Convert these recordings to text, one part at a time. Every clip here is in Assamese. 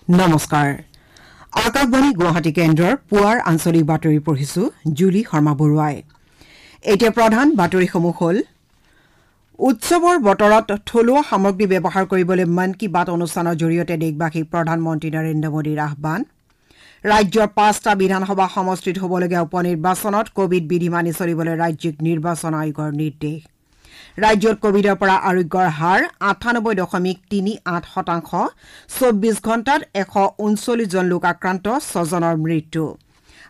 নমস্কাৰ। আকাশবাণী গুৱাহাটী কেন্দ্ৰৰ পুৱাৰ আঞ্চলিক বাতৰি পঢ়িছো জুলি শৰ্মা বৰুৱাই। এতিয়া প্ৰধান বাতৰিসমূহ হ'ল: উৎসৱৰ বতৰত থলুৱা সামগ্ৰী ব্যৱহাৰ কৰিবলৈ মন কী বাত অনুষ্ঠানৰ জৰিয়তে দেশবাসীক প্ৰধানমন্ত্ৰী নৰেন্দ্ৰ মোদীৰ আহ্বান। ৰাজ্যৰ 5টা বিধানসভা সমষ্টিত হ'বলগীয়া উপ নিৰ্বাচনত কোভিড বিধি মানি চলিবলৈ ৰাজ্যিক নিৰ্বাচন আয়োগৰ নিৰ্দেশ। ৰাজ্যত কোভিডৰ পৰা আৰোগ্যৰ হাৰ 98.38%, 24 ঘণ্টাত 139 জন লোক আক্ৰান্ত, 6জনৰ মৃত্যু।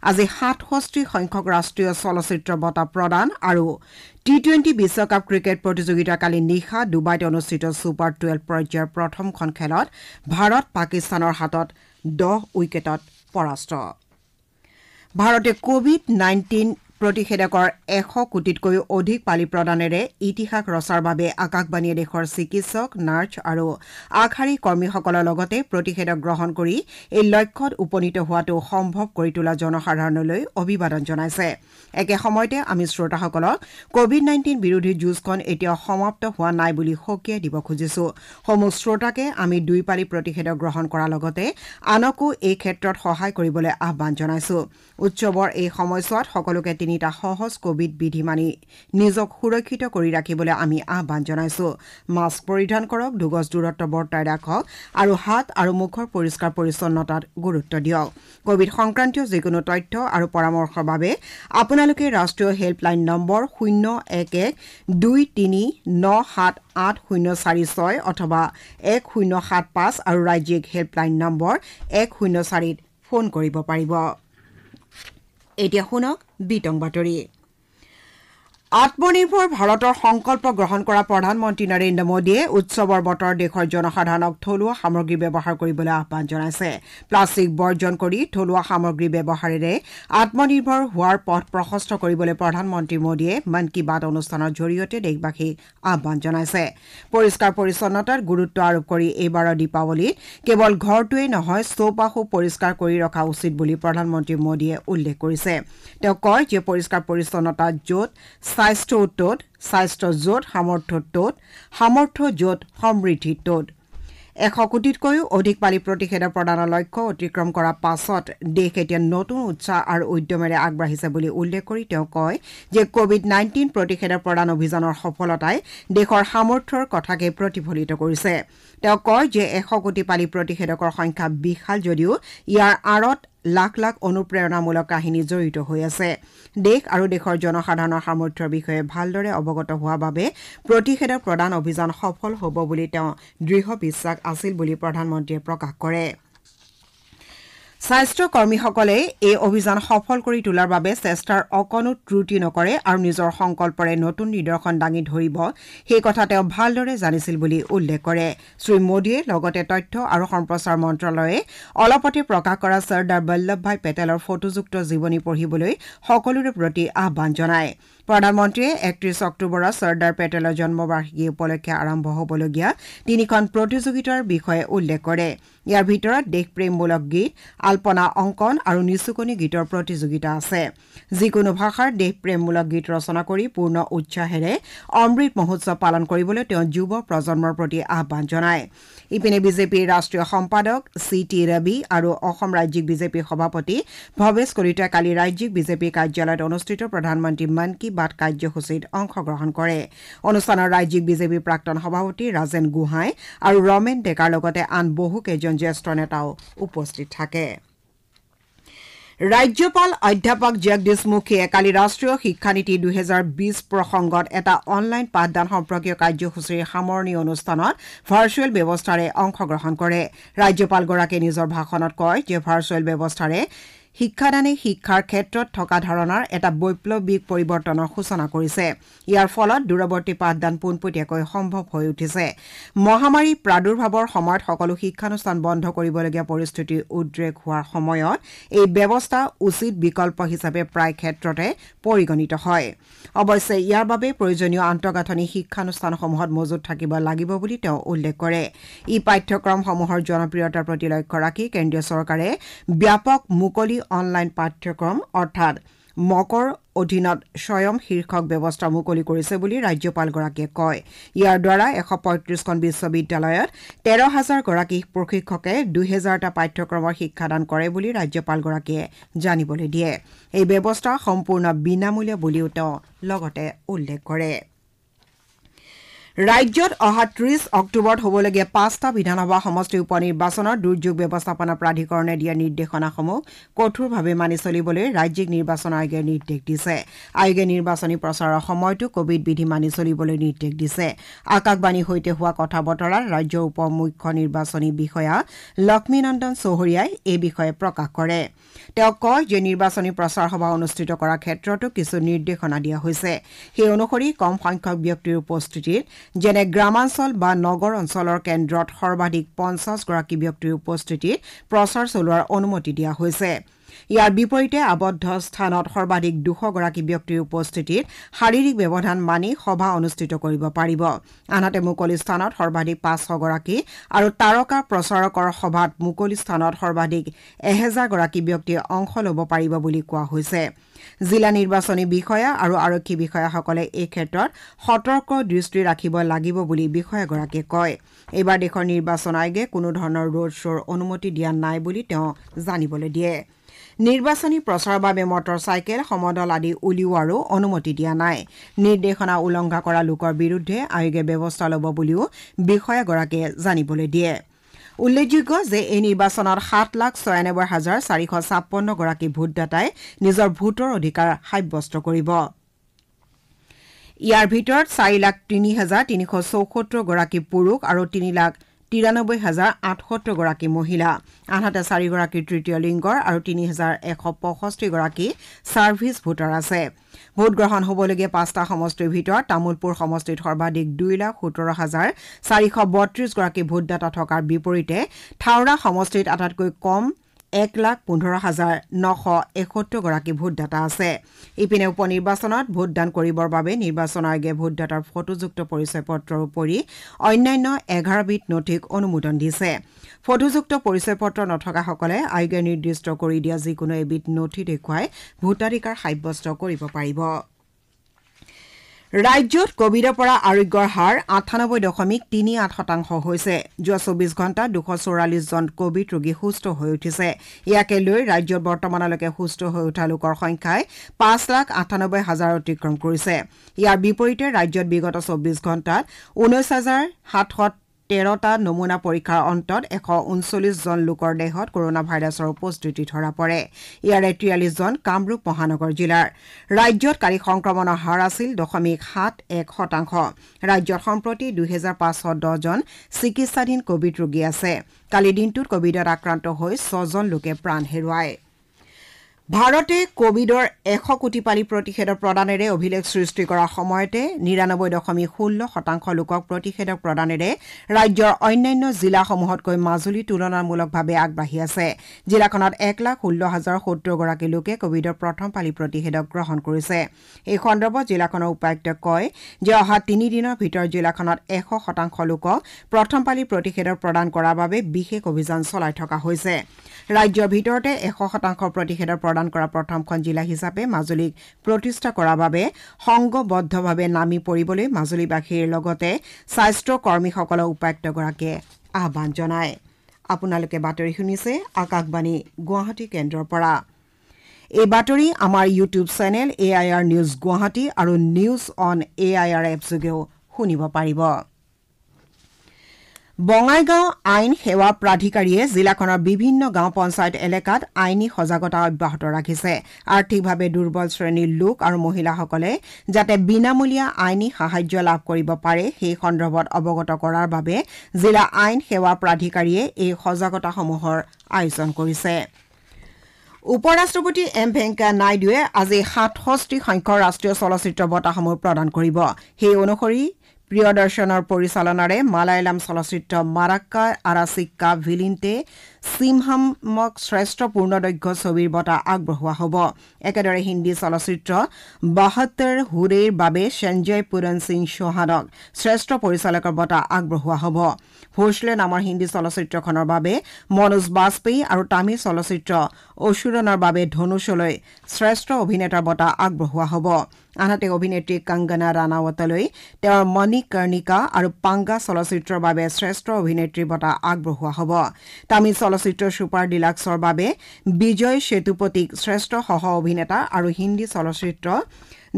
আজি 67 সংখ্যক ৰাষ্ট্ৰীয় চলচ্চিত্ৰ বঁটা প্ৰদান আৰু টি-20 বিশ্বকাপ ক্ৰিকেট প্ৰতিযোগিতা কালি নিশা ডুবাইত অনুষ্ঠিত ছুপাৰ 12 পৰ্যায়ৰ প্ৰথমখন খেলত ভাৰত পাকিস্তানৰ হাতত 10 উইকেটত পৰাস্ত। ভাৰতে কোভিড-19 প্ৰতিষেধকৰ 100 কোটিতকৈও অধিক পালি প্ৰদানেৰে ইতিহাস ৰচাৰ বাবে আকাশবাণীয়ে দেশৰ চিকিৎসক, নাৰ্ছ আৰু আগশাৰীৰ কৰ্মীসকলৰ লগতে প্ৰতিষেধক গ্ৰহণ কৰি এই লক্ষ্যত উপনীত হোৱাটো সম্ভৱ কৰি তোলা জনসাধাৰণলৈ অভিবাদন জনাইছে। একে সময়তে আমি শ্ৰোতাসকলক কোভিড-19 বিৰোধী যুঁজখন এতিয়াও সমাপ্ত হোৱা নাই বুলি সকীয়াই দিব খুজিছো। সমূহ শ্ৰোতাকে আমি দুই পালি প্ৰতিষেধক গ্ৰহণ কৰাৰ লগতে আনকো এই ক্ষেত্ৰত সহায় কৰিবলৈ আহ্বান জনাইছো। উৎসৱৰ এই সময়ছোৱাত সকলোকে তিনিটা সহজ কোভিড বিধি মানি নিজক সুৰক্ষিত কৰি ৰাখিবলৈ আমি আহ্বান জনাইছো। মাস্ক পৰিধান কৰক, দুগজ দূৰত্ব বৰ্তাই ৰাখক আৰু হাত আৰু মুখৰ পৰিষ্কাৰ পৰিচ্ছন্নতাত গুৰুত্ব দিয়ক। কোভিড সংক্ৰান্তীয় যিকোনো তথ্য আৰু পৰামৰ্শৰ বাবে আপোনালোকে ৰাষ্ট্ৰীয় হেল্পলাইন নম্বৰ 011 2397 8046 অথবা 1075 আৰু ৰাজ্যিক হেল্পলাইন নম্বৰ 104 ফোন কৰিব পাৰিব। এতিয়া শুনক বিতং বাতৰি। আত্মনিৰ্ভৰ ভাৰতৰ সংকল্প গ্ৰহণ কৰা প্ৰধানমন্ত্ৰী নৰেন্দ্ৰ মোদীয়ে উৎসৱৰ বতৰত দেশৰ জনসাধাৰণক থলুৱা সামগ্ৰী ব্যৱহাৰ কৰিবলৈ আহ্বান জনাইছে। প্লাষ্টিক বৰ্জন কৰি থলুৱা সামগ্ৰী ব্যৱহাৰেৰে আত্মনিৰ্ভৰ হোৱাৰ পথ প্ৰশস্ত কৰিবলৈ প্ৰধানমন্ত্ৰী মোদীয়ে মন কী বাত অনুষ্ঠানৰ জৰিয়তে দেশবাসীক আহ্বান জনাইছে। পৰিষ্কাৰ পৰিচ্ছন্নতাত গুৰুত্ব আৰোপ কৰি এইবাৰৰ দীপাৱলীত কেৱল ঘৰটোৱেই নহয়, চৌপাশো পৰিষ্কাৰ কৰি ৰখা উচিত বুলি প্ৰধানমন্ত্ৰী মোদীয়ে উল্লেখ কৰিছে। তেওঁ কয় যে পৰিষ্কাৰ পৰিচ্ছন্নতা য'ত স্বাস্থ্য ত'ত, স্বাস্থ্য য'ত সামৰ্থ্য ত'ত, সামৰ্থ্য য'ত সমৃদ্ধি ত'ত। 100 কোটিতকৈও অধিক পালি প্ৰতিষেধক প্ৰদানৰ লক্ষ্য অতিক্ৰম কৰাৰ পাছত দেশ এতিয়া নতুন উৎসাহ আৰু উদ্যমেৰে আগবাঢ়িছে বুলি উল্লেখ কৰি তেওঁ কয় যে কোভিড-19 প্ৰতিষেধক প্ৰদান অভিযানৰ সফলতাই দেশৰ সামৰ্থ্যৰ কথাকে প্ৰতিফলিত কৰিছে। তেওঁ কয় যে 100 কোটি পালি প্ৰতিষেধকৰ সংখ্যা বিশাল যদিও ইয়াৰ আঁৰত লাখ লাখ অনুপ্ৰেৰণামূলক কাহিনী জড়িত হৈ আছে। দেশ আৰু দেশৰ জনসাধাৰণৰ সামৰ্থ্যৰ বিষয়ে ভালদৰে অৱগত হোৱাৰ বাবে প্ৰতিষেধক প্ৰদান অভিযান সফল হ'ব বুলি তেওঁ দৃঢ় বিশ্বাস আছিল বুলি প্ৰধানমন্ত্ৰীয়ে প্ৰকাশ কৰে। স্বাস্থ্য কৰ্মীসকলে এই অভিযান সফল কৰি তোলাৰ বাবে চেষ্টাৰ অকণো ত্ৰুটি নকৰে আৰু নিজৰ সংকল্পৰে নতুন নিদৰ্শন দাঙি ধৰিব সেই কথা তেওঁ ভালদৰে জানিছিল বুলি উল্লেখ কৰে। শ্ৰী মোদীয়ে লগতে তথ্য আৰু সম্প্ৰচাৰ মন্ত্ৰালয়ে অলপতে প্ৰকাশ কৰা চৰ্দাৰ বল্লভভাই পেটেলৰ ফটোযুক্ত জীৱনী পঢ়িবলৈ সকলোৰে প্ৰতি আহ্বান জনায়। প্ৰধানমন্ত্ৰীয়ে 31 অক্টোবৰত চৰ্দাৰ পেটেলৰ জন্মবাৰ্ষিকী উপলক্ষে আৰম্ভ হ'বলগীয়া তিনিখন প্ৰতিযোগিতাৰ বিষয়ে উল্লেখ কৰে। ইয়াৰ ভিতৰত দেশপ্ৰেমমূলক গীত, আল্পনা অংকন আৰু নিচুকনি গীতৰ প্ৰতিযোগিতা আছে। যিকোনো ভাষাৰ দেশপ্ৰেমমূলক গীত ৰচনা কৰি পূৰ্ণ উৎসাহেৰে অমৃত মহোৎসৱ পালন কৰিবলৈ তেওঁ যুৱ প্ৰজন্মৰ প্ৰতি আহ্বান জনায়। ইপিনে বিজেপিৰ ৰাষ্ট্ৰীয় সম্পাদক চি টি ৰবি আৰু অসম ৰাজ্যিক বিজেপিৰ সভাপতি ভৱেশ কলিতাই কালি ৰাজ্যিক বিজেপি কাৰ্যালয়ত অনুষ্ঠিত প্ৰধানমন্ত্ৰী মন কী বাত কাৰ্যসূচীত অংশগ্ৰহণ কৰে। অনুষ্ঠানত ৰাজ্যিক বিজেপিৰ প্ৰাক্তন সভাপতি ৰাজেন গোহাঁই আৰু ৰমেন ডেকাৰ লগতে আন বহুকেইজন জ্যেষ্ঠ নেতাও উপস্থিত থাকে। ৰাজ্যপাল অধ্যাপক জগদীশ মুখীয়ে কালি ৰাষ্ট্ৰীয় শিক্ষানীতি 2020 প্ৰসংগত এটা অনলাইন পাঠদান সম্পৰ্কীয় কাৰ্যসূচীৰ সামৰণি অনুষ্ঠানত ভাৰ্চুৱেল ব্যৱস্থাৰে অংশগ্ৰহণ কৰে। ৰাজ্যপালগৰাকীয়ে নিজৰ ভাষণত কয় যে ভাৰ্চুৱেল ব্যৱস্থাৰে শিক্ষাদানে শিক্ষাৰ ক্ষেত্ৰত থকা ধাৰণাৰ এটা বৈপ্লৱিক পৰিৱৰ্তনৰ সূচনা কৰিছে। ইয়াৰ ফলত দূৰৱৰ্তী পাঠদান পোনপটীয়াকৈ সম্ভৱ হৈ উঠিছে। মহামাৰীৰ প্ৰাদুৰ্ভাৱৰ সময়ত সকলো শিক্ষানুষ্ঠান বন্ধ কৰিবলগীয়া পৰিস্থিতিৰ উদ্ৰেক হোৱাৰ সময়ত এই ব্যৱস্থা উচিত বিকল্প হিচাপে প্ৰায় ক্ষেত্ৰতে পৰিগণিত হয়। অৱশ্যে ইয়াৰ বাবে প্ৰয়োজনীয় আন্তঃগাঁথনি শিক্ষানুষ্ঠানসমূহত মজুত থাকিব লাগিব বুলি তেওঁ উল্লেখ কৰে। ই পাঠ্যক্ৰমসমূহৰ জনপ্ৰিয়তাৰ প্ৰতি লক্ষ্য ৰাখি কেন্দ্ৰীয় চৰকাৰে ব্যাপক মুকলি অনলাইন পাঠ্যক্ৰম অৰ্থাৎ মকৰ অধীনত স্বয়ং শীৰ্ষক ব্যৱস্থা মুকলি কৰিছে বুলি ৰাজ্যপালগৰাকীয়ে কয়। ইয়াৰ দ্বাৰা 135খন বিশ্ববিদ্যালয়ত 13,000 গৰাকী প্ৰশিক্ষকে 2,000টা পাঠ্যক্ৰমৰ শিক্ষাদান কৰে বুলি ৰাজ্যপালগৰাকীয়ে জানিবলৈ দিয়ে। এই ব্যৱস্থা সম্পূৰ্ণ বিনামূলীয়া বুলিও তেওঁ লগতে উল্লেখ কৰে। ৰাজ্যত অহা 30 অক্টোবৰত হ'বলগীয়া 5টা বিধানসভা সমষ্টিৰ উপ নিৰ্বাচনৰ দুৰ্যোগ ব্যৱস্থাপনা প্ৰাধিকৰণে দিয়া নিৰ্দেশনাসমূহ কঠোৰভাৱে মানি চলিবলৈ ৰাজ্যিক নিৰ্বাচন আয়োগে নিৰ্দেশ দিছে। আয়োগে নিৰ্বাচনী প্ৰচাৰৰ সময়তো কোভিড বিধি মানি চলিবলৈ নিৰ্দেশ দিছে। আকাশবাণীৰ সৈতে হোৱা কথা বতৰাত ৰাজ্যৰ উপ মুখ্য নিৰ্বাচনী বিষয়া লক্ষ্মীনন্দন চহৰীয়াই এই বিষয়ে প্ৰকাশ কৰে। তেওঁ কয় যে নিৰ্বাচনী প্ৰচাৰ সভা অনুষ্ঠিত কৰাৰ ক্ষেত্ৰতো কিছু নিৰ্দেশনা দিয়া হৈছে। সেই অনুসৰি কম সংখ্যক ব্যক্তিৰ উপস্থিতিত, যেনে গ্ৰামাঞ্চল বা নগৰ অঞ্চলৰ কেন্দ্ৰত সৰ্বাধিক 50 গৰাকী ব্যক্তিৰ উপস্থিতিত প্ৰচাৰ চলোৱাৰ অনুমতি দিয়া হৈছে। ইয়াৰ বিপৰীতে আবদ্ধ স্থানত সৰ্বাধিক 200 গৰাকী ব্যক্তিৰ উপস্থিতিত শাৰীৰিক ব্যৱধান মানি সভা অনুষ্ঠিত কৰিব পাৰিব। আনহাতে মুকলি স্থানত সৰ্বাধিক 500 গৰাকী আৰু তাৰকা প্ৰচাৰকৰ সভাত মুকলি স্থানত সৰ্বাধিক 1,000 গৰাকী ব্যক্তিয়ে অংশ ল'ব পাৰিব বুলি কোৱা হৈছে। জিলা নিৰ্বাচনী বিষয়া আৰু আৰক্ষী বিষয়াসকলে এই ক্ষেত্ৰত সতৰ্ক দৃষ্টি ৰাখিব লাগিব বুলি বিষয়াগৰাকীয়ে কয়। এইবাৰ দেশৰ নিৰ্বাচন আয়োগে কোনো ধৰণৰ ৰোড শ্ব'ৰ অনুমতি দিয়া নাই বুলি তেওঁ জানিবলৈ দিয়ে। নিৰ্বাচনী প্ৰচাৰৰ বাবে মটৰ চাইকেল, সমদল আদি উলিওৱাৰো অনুমতি দিয়া নাই। নিৰ্দেশনা উলংঘা কৰা লোকৰ বিৰুদ্ধে আয়োগে ব্যৱস্থা ল'ব বুলিও বিষয়াগৰাকীয়ে জানিবলৈ দিয়ে। উল্লেখযোগ্য যে এই নিৰ্বাচনত 7,96,456 গৰাকী ভোটদাতাই নিজৰ ভোটৰ অধিকাৰ সাব্যস্ত কৰিব। ইয়াৰ ভিতৰত 4,03,374 গৰাকী পুৰুষ আৰু 3,93,078 গৰাকী মহিলা, আনহাতে 4 গৰাকী তৃতীয় লিংগৰ আৰু 3,165 গৰাকী ছাৰ্ভিচ ভোটাৰ আছে। ভোটগ্ৰহণ হ'বলগীয়া 5টা সমষ্টিৰ ভিতৰত তামুলপুৰ সমষ্টিত সৰ্বাধিক 2,17,432 গৰাকী ভোটদাতা থকাৰ বিপৰীতে থাওৰা সমষ্টিত আটাইতকৈ কম 1,15,971 গৰাকী ভোটদাতা আছে। ইপিনে উপ নিৰ্বাচনত ভোটদান কৰিবৰ বাবে নিৰ্বাচন আয়োগে ভোটদাতাৰ ফটোযুক্ত পৰিচয় পত্ৰৰ উপৰি অন্যান্য 11বিধ নথিক অনুমোদন দিছে। ফটোযুক্ত পৰিচয় পত্ৰ নথকাসকলে আয়োগে নিৰ্দিষ্ট কৰি দিয়া যিকোনো এবিধ নথি দেখুৱাই ভোটাধিকাৰ সাব্যস্ত কৰিব পাৰিব। ৰাজ্যত কোভিডৰ পৰা আৰোগ্যৰ হাৰ 98.38% হৈছে। যোৱা 24 ঘণ্টাত 244 জন কোভিড ৰোগী সুস্থ হৈ উঠিছে। ইয়াকে লৈ ৰাজ্যত বৰ্তমানলৈকে সুস্থ হৈ উঠা লোকৰ সংখ্যাই 5,98,000 অতিক্ৰম কৰিছে। ইয়াৰ বিপৰীতে ৰাজ্যত বিগত 24 ঘণ্টাত 19,713টা নমুনা পৰীক্ষাৰ অন্তত 139 জন লোকৰ দেহত কৰোনা ভাইৰাছৰ উপস্থিতি ধৰা পৰে। ইয়াৰে 43 জন কামৰূপ মহানগৰ জিলাৰ। ৰাজ্যত কালি সংক্ৰমণৰ হাৰ আছিল 0.71%। ৰাজ্যত সম্প্ৰতি 2,510 জন চিকিৎসাধীন কোভিড ৰোগী আছে। কালি দিনটোত কোভিডত আক্ৰান্ত হৈ 6 জন লোকে প্ৰাণ হেৰুৱায়। ভাৰতে কোভিডৰ 100 কোটি পালি প্ৰতিষেধক প্ৰদানেৰে অভিলেখ সৃষ্টি কৰাৰ সময়তে 99.16% লোকক প্ৰতিষেধক প্ৰদানেৰে ৰাজ্যৰ অন্যান্য জিলাসমূহতকৈ মাজুলী তুলনামূলকভাৱে আগবাঢ়ি আছে। জিলাখনত 1,16,070 গৰাকী লোকে কোভিডৰ প্ৰথম পালি প্ৰতিষেধক গ্ৰহণ কৰিছে। এই সন্দৰ্ভত জিলাখনৰ উপায়ুক্তই কয় যে অহা 3 দিনৰ ভিতৰত জিলাখনত 100% লোকক প্ৰথম পালি প্ৰতিষেধক প্ৰদান কৰাৰ বাবে বিশেষ অভিযান চলাই থকা হৈছে। ৰাজ্যৰ ভিতৰতে 100% প্ৰতিষেধক প্ৰদান কৰা প্ৰথমখন জিলা হিচাপে মাজুলীক প্ৰতিষ্ঠা কৰাৰ বাবে সংঘবদ্ধভাৱে নামি পৰিবলৈ মাজুলীবাসীৰ লগতে স্বাস্থ্য কৰ্মীসকলক উপায়ুক্তগৰাকীয়ে আহ্বান জনায়। আপোনালোকে বাতৰি শুনিছে আকাশবাণী গুৱাহাটী কেন্দ্ৰৰ পৰা। এই বাতৰি আমাৰ YouTube channel AIR news Guwahati আৰু নিউজ অন AIR app যোগেও শুনিব পাৰিব। বঙাইগাঁও আইন সেৱা প্ৰাধিকাৰীয়ে জিলাখনৰ বিভিন্ন গাঁও পঞ্চায়ত এলেকাত আইনী সজাগতা অব্যাহত ৰাখিছে। আৰ্থিকভাৱে দুৰ্বল শ্ৰেণীৰ লোক আৰু মহিলাসকলে যাতে বিনামূলীয়া আইনী সাহায্য লাভ কৰিব পাৰে সেই সন্দৰ্ভত অৱগত কৰাৰ বাবে জিলা আইন সেৱা প্ৰাধিকাৰীয়ে এই সজাগতাসমূহৰ আয়োজন কৰিছে। উপ-ৰাষ্ট্ৰপতি এম ভেংকায়া নাইডুৱে আজি 67 সংখ্যক ৰাষ্ট্ৰীয় চলচ্চিত্ৰ বঁটাসমূহ প্ৰদান কৰিব। সেই অনুসৰি প্ৰিয়দৰ্শনৰ পৰিচালনাৰে মালায়ালাম চলচ্চিত্ৰ মাৰাক্কা আৰাচিক্কা ভিলিন্তে সিমহামক শ্ৰেষ্ঠ পূৰ্ণদৈৰ্ঘ্য ছবিৰ বঁটা আগবঢ়োৱা হ'ব। একেদৰে হিন্দী চলচ্চিত্ৰ ৭২ হুৰেৰ বাবে সঞ্জয় পুৰণ সিং চৌহানক শ্ৰেষ্ঠ পৰিচালকৰ বঁটা আগবঢ়োৱা হ'ব। ভোসলে নামৰ হিন্দী চলচ্চিত্ৰখনৰ বাবে মনোজ বাজপেয়ী আৰু তামিল চলচ্চিত্ৰ অসুৰণৰ বাবে ধনুষলৈ শ্ৰেষ্ঠ অভিনেতাৰ বঁটা আগবঢ়োৱা হ'ব। আনহাতে অভিনেত্ৰী কংগনা ৰাণাৱতলৈ তেওঁৰ মণিকৰ্ণিকা আৰু পাংগা চলচ্চিত্ৰৰ বাবে শ্ৰেষ্ঠ অভিনেত্ৰীৰ বঁটা আগবঢ়োৱা হ'ব। তামিল চলচ্চিত্ৰ ছুপাৰ ডিলাক্সৰ বাবে বিজয় সেতুপতিক শ্ৰেষ্ঠ সহ অভিনেতা আৰু হিন্দী চলচ্চিত্ৰ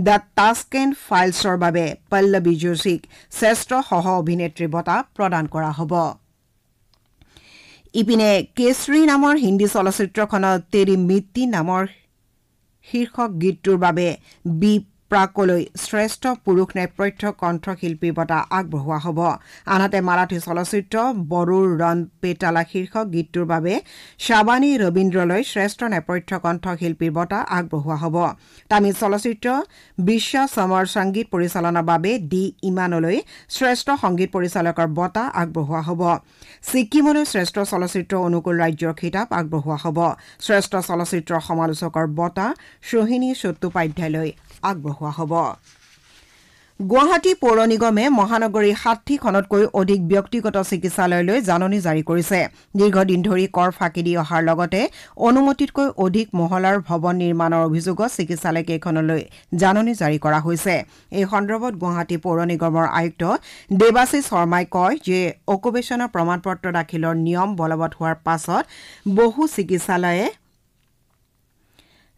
the Tashkent ফাইলছৰ বাবে পল্লৱী যোশীক শ্ৰেষ্ঠ সহ অভিনেত্ৰীৰ বঁটা প্ৰদান কৰা হ'ব। ইপিনে কেশৰী নামৰ হিন্দী চলচ্চিত্ৰখনত তেৰি মিত্তি নামৰ শীৰ্ষক গীতটোৰ বাবে বি প্ৰাকলৈ শ্ৰেষ্ঠ পুৰুষ নেপথ্য কণ্ঠশিল্পীৰ বঁটা আগবঢ়োৱা হ'ব। আনহাতে মাৰাঠী চলচ্চিত্ৰ বড়োৰ ৰণ পেটালা শীৰ্ষক গীতটোৰ বাবে শ্বাবানী ৰবীন্দ্ৰলৈ শ্ৰেষ্ঠ নেপথ্য কণ্ঠশিল্পীৰ বঁটা আগবঢ়োৱা হ'ব। তামিল চলচ্চিত্ৰ বিশ্ব সমৰ সংগীত পৰিচালনাৰ বাবে ডি ইমানলৈ শ্ৰেষ্ঠ সংগীত পৰিচালকৰ বঁটা আগবঢ়োৱা হ'ব। ছিকিমলৈ শ্ৰেষ্ঠ চলচ্চিত্ৰ অনুকূল ৰাজ্যৰ খিতাপ আগবঢ়োৱা হ'ব। শ্ৰেষ্ঠ চলচ্চিত্ৰ সমালোচকৰ বঁটা সোহিনী চট্টোপাধ্যায়লৈ আগবঢ়োৱা হ'ব। গুৱাহাটী পৌৰ নিগমে মহানগৰীৰ ৬০খনতকৈ অধিক ব্যক্তিগত চিকিৎসালয়লৈ জাননী জাৰি কৰিছে। দীৰ্ঘদিন ধৰি কৰ ফাঁকি দি অহাৰ লগতে অনুমতিতকৈ অধিক মহলাৰ ভৱন নিৰ্মাণৰ অভিযোগত চিকিৎসালয় কেইখনলৈ জাননী জাৰি কৰা হৈছে। এই সন্দৰ্ভত গুৱাহাটী পৌৰ নিগমৰ আয়ুক্ত দেৱাশীষ শৰ্মাই কয় যে অকুপেশ্যনৰ প্ৰমাণপত্ৰ দাখিলৰ নিয়ম বলবৎ হোৱাৰ পাছত বহু চিকিৎসালয়ে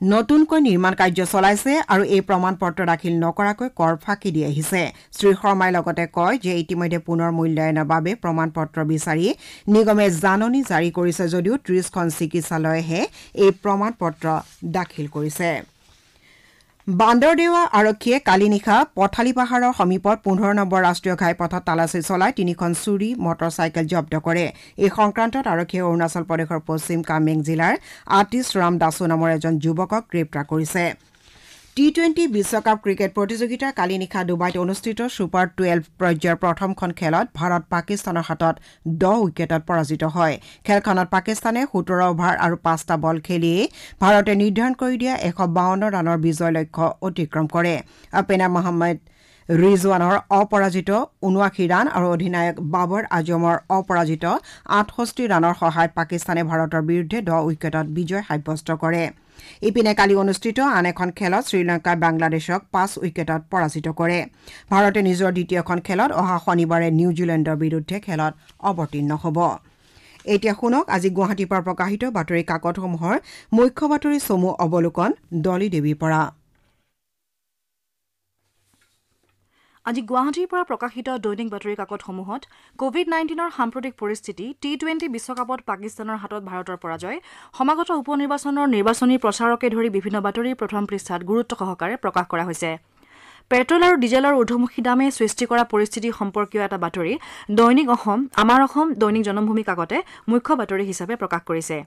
নতুনকৈ নিৰ্মাণ কাৰ্য চলাইছে আৰু এই প্ৰমাণপত্ৰ দাখিল নকৰাকৈ কৰ ফাঁকি দি আহিছে। শ্ৰী শৰ্মাই লগতে কয় যে ইতিমধ্যে পুনৰ মূল্যায়নৰ বাবে প্ৰমাণপত্ৰ বিচাৰি নিগমে জাননী জাৰি কৰিছে যদিও ৩০খন চিকিৎসালয়েহে এই প্ৰমাণপত্ৰ দাখিল কৰিছে। বান্দৰদেৱা আৰক্ষীয়ে কালি নিশা পথালি পাহাৰৰ সমীপত ১৫ নম্বৰ ৰাষ্ট্ৰীয় ঘাইপথত তালাচী চলাই ৩খন চুৰি মটৰচাইকেল জব্দ কৰে। এই সংক্ৰান্তত আৰক্ষীয়ে অৰুণাচল প্ৰদেশৰ পশ্চিম কামেং জিলাৰ আতিশ ৰাম দাসু নামৰ এজন যুৱকক গ্ৰেপ্তাৰ কৰিছে। টি-20 বিশ্বকাপ ক্ৰিকেট প্ৰতিযোগিতাৰ কালি নিশা ডুবাইত অনুষ্ঠিত ছুপাৰ 12 পৰ্যায়ৰ প্ৰথমখন খেলত ভাৰত পাকিস্তানৰ হাতত ১০ উইকেটত পৰাজিত হয়। খেলখনত পাকিস্তানে ১৭ অভাৰ আৰু ৫টা বল খেলিয়েই ভাৰতে নিৰ্ধাৰণ কৰি দিয়া ১৫২ ৰানৰ বিজয় লক্ষ্য অতিক্ৰম কৰে। অপেনাৰ মহম্মদ ৰিজৱানৰ অপৰাজিত ৭৯ ৰান আৰু অধিনায়ক বাবৰ আজমৰ অপৰাজিত ৬৮ ৰানৰ সহায়ত পাকিস্তানে ভাৰতৰ বিৰুদ্ধে ১০ উইকেটত বিজয় সাব্যস্ত কৰে। ইপিনে কালি অনুষ্ঠিত আন এখন খেলত শ্ৰীলংকাই বাংলাদেশক ৫ উইকেটত পৰাজিত কৰে। ভাৰতে নিজৰ দ্বিতীয়খন খেলত অহা শনিবাৰে নিউজিলেণ্ডৰ বিৰুদ্ধে খেলত অৱতীৰ্ণ হ'ব। এতিয়া শুনক আজি গুৱাহাটীৰ পৰা প্ৰকাশিত বাতৰি কাকতসমূহৰ মুখ্য বাতৰি চমু অৱলোকন ডলী দেৱীৰ পৰা। আজি গুৱাহাটীৰ পৰা প্ৰকাশিত দৈনিক বাতৰি কাকতসমূহত কোভিড-19ৰ সাম্প্ৰতিক পৰিস্থিতি, টি-20 বিশ্বকাপত পাকিস্তানৰ হাতত ভাৰতৰ পৰাজয়, সমাগত উপ নিৰ্বাচনৰ নিৰ্বাচনী প্ৰচাৰকে ধৰি বিভিন্ন বাতৰি প্ৰথম পৃষ্ঠাত গুৰুত্ব সহকাৰে প্ৰকাশ কৰা হৈছে। পেট্ৰল আৰু ডিজেলৰ ঊৰ্ধমুখী দামে সৃষ্টি কৰা পৰিস্থিতি সম্পৰ্কীয় এটা বাতৰি দৈনিক অসম, আমাৰ অসম, দৈনিক জনমভূমি কাকতে মুখ্য বাতৰি হিচাপে প্ৰকাশ কৰিছে।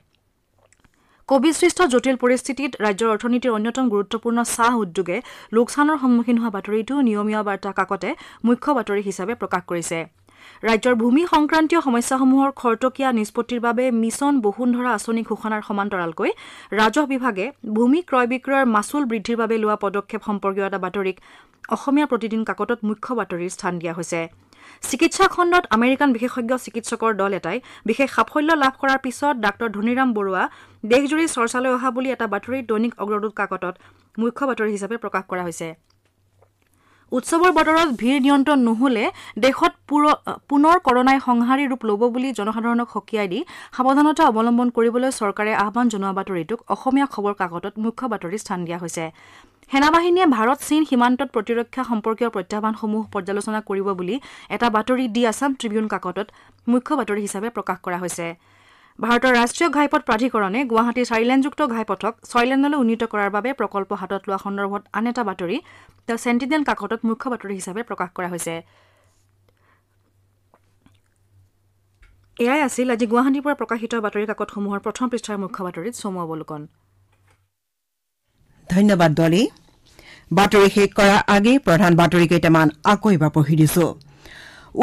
কোভিডসৃষ্ট জটিল পৰিস্থিতিত ৰাজ্যৰ অৰ্থনীতিৰ অন্যতম গুৰুত্বপূৰ্ণ চাহ উদ্যোগে লোকচানৰ সন্মুখীন হোৱা বাতৰিটো নিয়মীয়া বাৰ্তা কাকতে মুখ্য বাতৰি হিচাপে প্ৰকাশ কৰিছে। ৰাজ্যৰ ভূমি সংক্ৰান্তীয় সমস্যাসমূহৰ খৰতকীয়া নিষ্পত্তিৰ বাবে মিছন বসুন্ধৰা আঁচনি ঘোষণাৰ সমান্তৰালকৈ ৰাজহ বিভাগে ভূমি ক্ৰয় বিক্ৰয়ৰ মাচুল বৃদ্ধিৰ বাবে লোৱা পদক্ষেপ সম্পৰ্কীয় এটা বাতৰিক অসমীয়া প্ৰতিদিন কাকতত মুখ্য বাতৰিৰ স্থান দিয়া হৈছে। চিকিৎসা খণ্ডত আমেৰিকান বিশেষজ্ঞ চিকিৎসকৰ দল এটাই বিশেষ সাফল্য লাভ কৰাৰ পিছত ডাঃ ধনীৰাম বৰুৱা দেশজুৰি চৰ্চালৈ অহা বুলি এটা বাতৰি দৈনিক অগ্ৰদূত কাকতত মুখ্য বাতৰি হিচাপে প্ৰকাশ কৰা হৈছে। উৎসৱৰ বতৰত ভিৰ নিয়ন্ত্ৰণ নহ'লে দেশত পুনৰ কৰোনাই সংহাৰী ৰূপ ল'ব বুলি জনসাধাৰণক সকীয়াই দি সাৱধানতা অৱলম্বন কৰিবলৈ চৰকাৰে আহ্বান জনোৱা বাতৰিটোক অসমীয়া খবৰ কাকতত মুখ্য বাতৰিৰ স্থান দিয়া হৈছে। সেনাবাহিনীয়ে ভাৰত চীন সীমান্তত প্ৰতিৰক্ষা সম্পৰ্কীয় প্ৰত্যাহ্বানসমূহ পৰ্যালোচনা কৰিব বুলি এটা বাতৰি দি আছাম ট্ৰিবিউন কাকতত মুখ্য বাতৰি হিচাপে প্ৰকাশ কৰা হৈছে। ভাৰতৰ ৰাষ্ট্ৰীয় ঘাইপথ প্ৰাধিকৰণে গুৱাহাটীৰ চাৰিলেনযুক্ত ঘাইপথক ছয়লেনলৈ উন্নীত কৰাৰ বাবে প্ৰকল্প হাতত লোৱা সন্দৰ্ভত আন এটা বাতৰি the sentinel কাকতত মুখ্য বাতৰি হিচাপে প্ৰকাশ কৰা হৈছে। এয়াই আছিল আজি গুৱাহাটীৰ পৰা প্ৰকাশিত বাতৰি কাকতসমূহৰ প্ৰথম পৃষ্ঠাৰ মুখ্য বাতৰিত চমু অৱলোকন। ধন্যবাদ ডলী। বাতৰি শেষ কৰাৰ আগেয়ে প্ৰধান বাতৰি কেইটামান আকৌ এবাৰ পঢ়ি দিছো।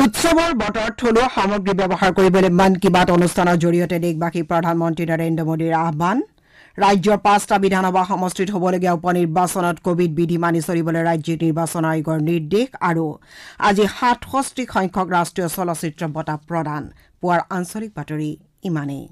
উৎসৱৰ বতৰত থলুৱা সামগ্ৰী ব্যৱহাৰ কৰিবলৈ মন কী বাত অনুষ্ঠানৰ জৰিয়তে দেশবাসীক প্ৰধানমন্ত্ৰী নৰেন্দ্ৰ মোদীৰ আহ্বান। ৰাজ্যৰ 5টা বিধানসভা সমষ্টিত হ'বলগীয়া উপ নিৰ্বাচনত কোভিড বিধি মানি চলিবলৈ ৰাজ্যিক নিৰ্বাচন আয়োগৰ নিৰ্দেশ। আৰু আজি 67 সংখ্যক ৰাষ্ট্ৰীয় চলচ্চিত্ৰ বঁটা প্ৰদান। পুৱাৰ আঞ্চলিক বাতৰি ইমানেই।